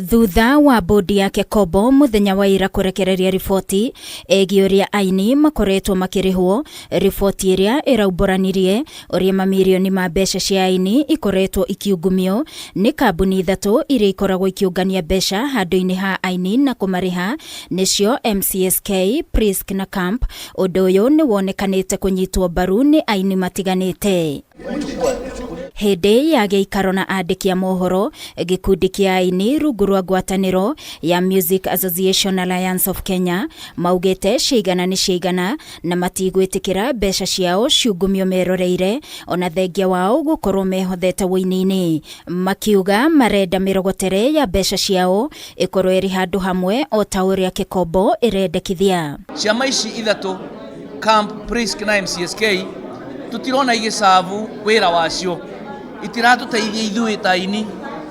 Thutha wa bodi ya KECOBO muthenya wa ira kurekereria riboti ĩgiĩ ũrĩa aini makoretwo makĩrĩhwo, riboti ĩrĩa ĩraumbũranirie ũrĩa mamirioni ma mbeca cia aini ikoretwo ikiungumio nĩ kambuni ithatũ iria ikoragwo ikiũngania mbeca handũ-inĩ ha aini na kũmarĩha, nĩcio MCSK, Prisk na Camp. Ũndũ ũyũ nĩ wonekanĩte kũnyitwo mbaru nĩ aini matiganĩte. Hĩndĩ ya gĩikaro na andĩki a mohoro, gĩkundi kĩa aini rungu rwa ngwatanĩro ya Music Association Alliance of Kenya maugĩte ciigana nĩ ciigana na matigwĩtĩkĩra mbeca ciao ciungumio meroreire, ona thengia wao gũkorwo mehothete wũini-inĩ. Makiuga marenda mĩrogotere ya mbeca ciao ĩkorwo ĩrĩ handũ hamwe o ta ũrĩa KECOBO ĩrendekithia. Ciama ici ithatũ, Camp, Prisk na MCSK, tutirona igĩcabu wĩra wacio, itiratũteithia ithuĩ ta aini,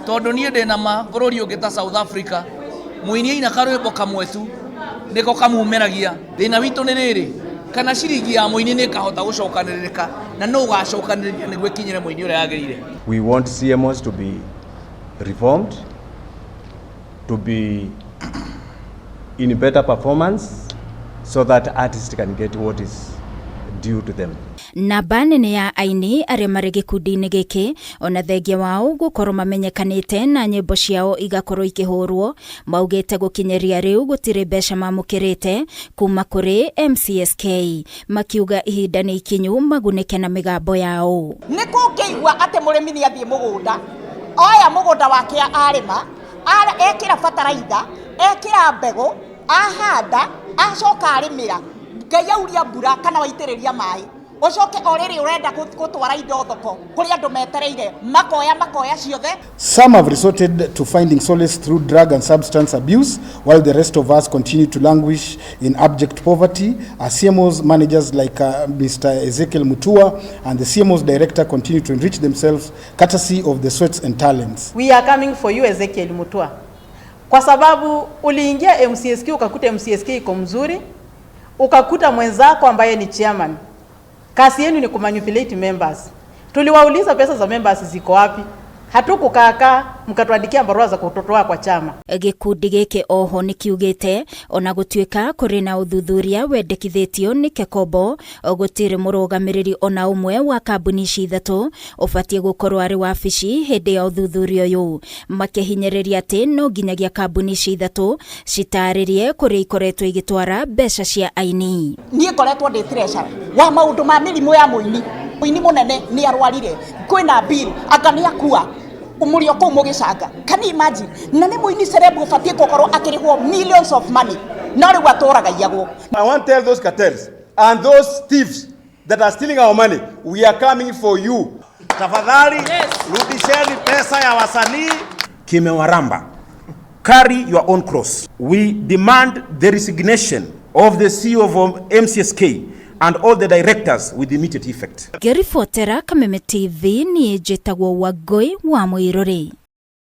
tondũ niĩ ndĩna ma bũrũri ũngĩ ta South Africa, mũini aina karwĩmbo kamwe tu nĩko kamumĩragia. Thĩna witũ nĩ rĩrĩ, kana ciringi ya mũini nĩ ĩkahota gũcokanĩrĩrĩka, na nũ ũgacokanĩrĩria nĩguo ĩkinyĩre mũini ũrĩa yagĩrĩire. We want CMOs to be reformed, to be in better performance so that artists can get what is due to them. Namba nene ya aini arĩa marĩ gĩkundi-inĩ gĩkĩ, ona thengia wao gũkorwo mamenyekanĩte na nyĩmbo ciao igakorwo ikĩhũrwo, maugĩte gũkinyĩria rĩu gũtirĩ mbeca mamũkĩrĩte kuma kũrĩ MCSK, makiuga ihinda nĩ ikinyu magunĩke na mĩgambo yao. Nĩ kũngĩigua atĩ mũrĩmi nĩ athiĩ mũgũnda, oya mũgũnda wake arĩma, ekĩra bataraitha, ekĩra mbegũ, ahanda, acoka arĩmĩra, Ngai auria mbura kana waitĩrĩria maĩ, ũcoke o rĩrĩ ũrenda gũtwara indo thoko kũrĩ andũ metereire, makoya makoya ciothe. Some have resorted to finding solace through drug and substance abuse, while the rest of us continue to languish in abject poverty, as CMOs managers like Mr. Ezekiel Mutua and the CMOs director continue to enrich themselves courtesy of the sweats and talents. We are coming for you, Ezekiel Mutua, kwa sababu uliingia MCSK ukakuta MCSK iko mzuri, ukakuta mwenzako ambaye ni chairman, kazi yenu ni kumanipulate members. Tuliwauliza pesa za members ziko wapi? Hatukukaakaa mkatuandikia barua za kututoa kwa chama. Gĩkundi gĩkĩ oho nĩ kiugĩte ona gũtuĩka kũrĩ na ũthuthuria wendekithĩtio nĩ KECOBO, gũtirĩ mũrũgamĩrĩri ona ũmwe wa kambuni ici ithatũ ũbatiĩ gũkorwo arĩ wabici hĩndĩ ya ũthuthuria ũyũ, makĩhinyĩrĩria atĩ no nginyagia kambuni ici ithatũ citarĩrie kũrĩa ikoretwo igĩtwara mbeca cia aini. Niĩ ngoretwo ndĩ treasurer wa maũndũ ma mĩrimũ ya mũini. Mũini mũnene nĩ arwarire, kwĩna bill, anga nĩ akua, mũrĩ o kũu mũgĩcanga. Can you imagine? Na nĩ mũini celeb ũbatiĩ gũkorwo akĩrĩhwo millions of money, no rĩu atũragaiyagwo. I want to tell those cartels and those thieves that are stealing our money, we are coming for you. Tafadhali, rudisheni pesa ya wasanii. Kimewaramba. Carry your own cross. We demand the resignation of the CEO of MCSK and all the directors with immediate effect. Ngĩribotera Kameme TV, niĩ njĩtagwo Wangũi wa Mũirũrĩ.